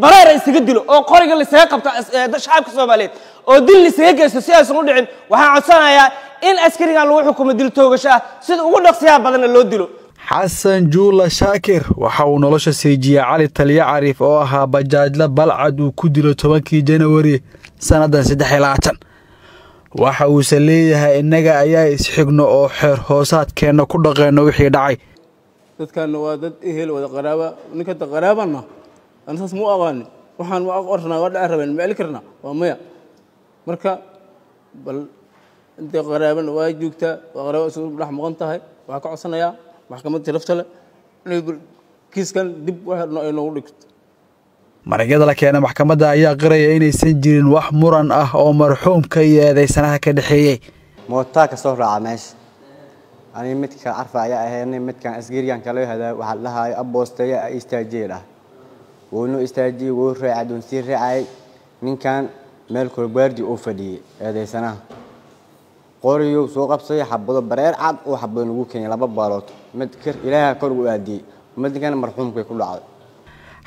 Bareera isaga dilo oo qoriga laisaga qabto shacabka Soomaaliyeed oo dil laisaga geysto si aysan u dhicin, waxaan codsanayaa in askarigan lagu xukumo dil toogasho ah, sida ugu dhaqsiyaha badanna loo dilo. Xasan Juula Shaakir waxa uu nolosha siijiyey Cali Taliya Cariif oo ahaa bajaajla Balcad uu ku dilo 10-kii Janawari sannadan 23. Waxa uuse leeyahay innaga ayaa isxigno oo xeer hoosaadkeenna ku dhaqeenno wixii dhacay. Dadkaana waa dad ehel wada qaraaba, ninka qaraabana ana saas ma u aqaanin. Waxaan ma aqornaa, waa dhaci rabeen, ma celi karnaa? Waa maya. Marka bal intay qaraabana waa joogtaa, waa qaraaba isugu dhex maqan tahay. Waxaa ka codsanayaa maxkamadda sharafta leh inay kiiskan dib wax ay noogu dhigto. Maragyada la keena maxkamadda ayaa qiraya inaysan jirin wax muran ah oo marxuumka iyo eedeysanaha ka dhexeeyey. Mootaa ka soo raaca meesha, ani midka carfa ayaa ahaynay, midkan asgarigan kala hadaa waxaa dhahayo aboosteeya istaajiyay dhah, wuunuu istaajiyey, wuu raacay, doon sii raacayay. Ninkan meel korbaardi uu fadhiyey eedeysanaha, qoriyuu soo qabsaday, xabado bareer cad oo xabado lagu keenay, 2 baalood, mid kir Ilaaha kor ugu aadiyey, midkan marxuumkay ku dhacday.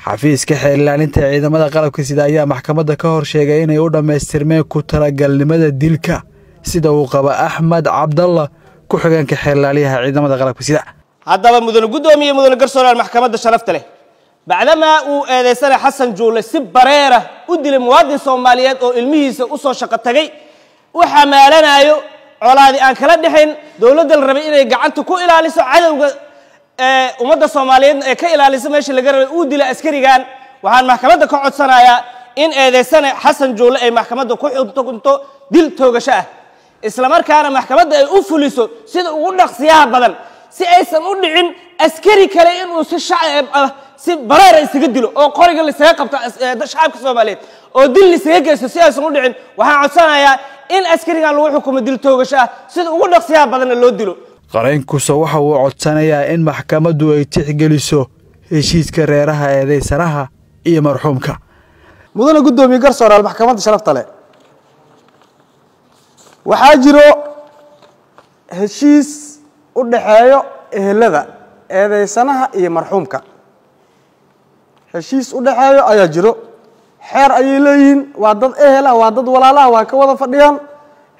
Xafiiska xeer ilaalinta ciidamada qalabka sida ayaa maxkamadda ka hor sheegay inay u dhammaystirmeen ku talagalnimada dilka, sida uu qaba Axmed Cabdalla, ku-xigeenka xeer ilaaliyaha ciidamada qalabka sida. Haddaba mudane guddoomiye, mudane garsooraal maxkamadda sharafta leh, bacdamaa uu eedeysanay Xasan Juule si bareera u dilay muwaadin Soomaaliyeed oo ilmihiisa u soo shaqo tagay, u xamaalanayo, colaadi aan kala dhexayn, dowladda la rabay inay gacanta ku ilaaliso cadowga ummadda Soomaaliyeedna ee ka ilaaliso meesha laga rabay uu dilay askarigan, waxaan maxkamadda ka codsanayaa in eedeysane Xasan Juule ay maxkamadda ku xukunto dil toogasho ah, isla markaana maxkamadda ay u fuliso sida ugu dhaqsiyaha badan, si aysan u dhicin askari kale inuu si shacab ah si bareera isaga dilo oo qoriga laisaga qabto shacabka Soomaaliyeed oo dil laisaga geysto. Si aysan u dhicin, waxaan codsanayaa in askarigan lagu xukumo dil toogasho ah, sida ugu dhaqsiyaha badanna loo dilo. Qareenkuse waxa uu codsanayaa in maxkamaddu ay tixgeliso heshiiska reeraha eedeysanaha iyo marxuumka. Mudane guddoomiye, garsooraal, maxkamadda sharafta leh, waxaa jiro heshiis u dhaxeeyo ehelada eedeysanaha iyo marxuumka. Heshiis u dhaxeeyo ayaa jiro, xeer ayay leeyihiin, waa dad ehel ah, waa dad walaalaha, waa ka wada fadhiyaan,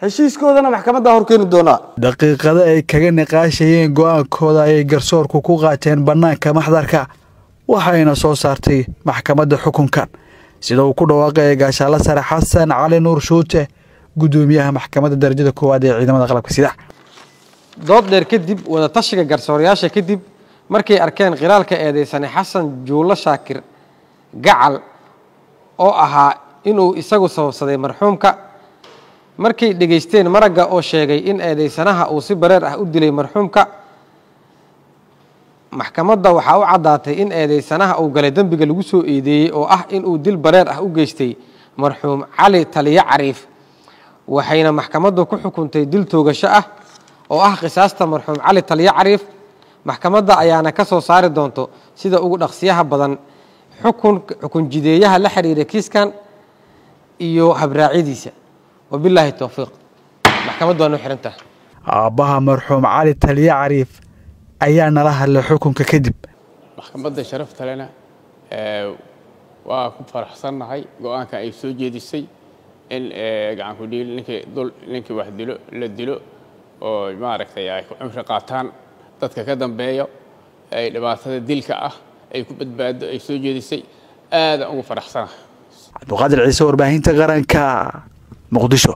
heshiiskoodana maxkamadda hor keeni doonaa. Daqiiqado ay kaga niqaashayeen go'aankooda ayay garsoorku ku qaateen bannaanka maxdarka, waxayna soo saartay maxkamadda xukunkan, sida uu ku dhawaaqaya gaashaalla sare Xasan Cali Nuur Shuute, guddoomiyaha maxkamadda darajada koowaad ee ciidamada qalabka sida. Dood dheer kadib, wadatashiga garsoorayaasha kadib, markay arkeen qiraalka eedeysane Xasan Juulo Shaakir Gacal oo ahaa inuu isagu sababsaday marxuumka, markay dhegaysteen maragga oo sheegay in eedeysanaha uu si bareer ah u dilay marxuumka, maxkamadda waxaa u caddaatay in eedeysanaha uu galay dembiga lagu soo eedeeyey oo ah inuu dil bareer ah u geystay marxuum Cali Taliyo Cariif, waxayna maxkamaddu ku xukuntay dil toogasho ah oo ah qisaasta marxuum Cali Taliyo Cariif. Maxkamadda ayaana ka soo saari doonto sida ugu dhaqsiyaha badan xukun xukun jideeyaha la xiriira kiiskan iyo habraacyadiisa. Wabilaahi towfiiq, maxkamaddu waa noo xiran tahay. Aabbaha marxuum Cali Taliye Cariif ayaa nala hadlay xukunka kadib. Maxkamadda sharafta lena waa ku faraxsannahay go-aanka ay soo jeedisay in gacan ku dhiil ninkii dul ninkii wax dilo la dilo oo maaragtay ay ku cumri qaataan dadka ka dambeeyo, ay dhibaatada dilka ah ay ku badbaado ay soo jeedisay, aadaan ugu faraxsanahay. Cabduqaadir Ciise, warbaahinta qaranka, Muqdisho.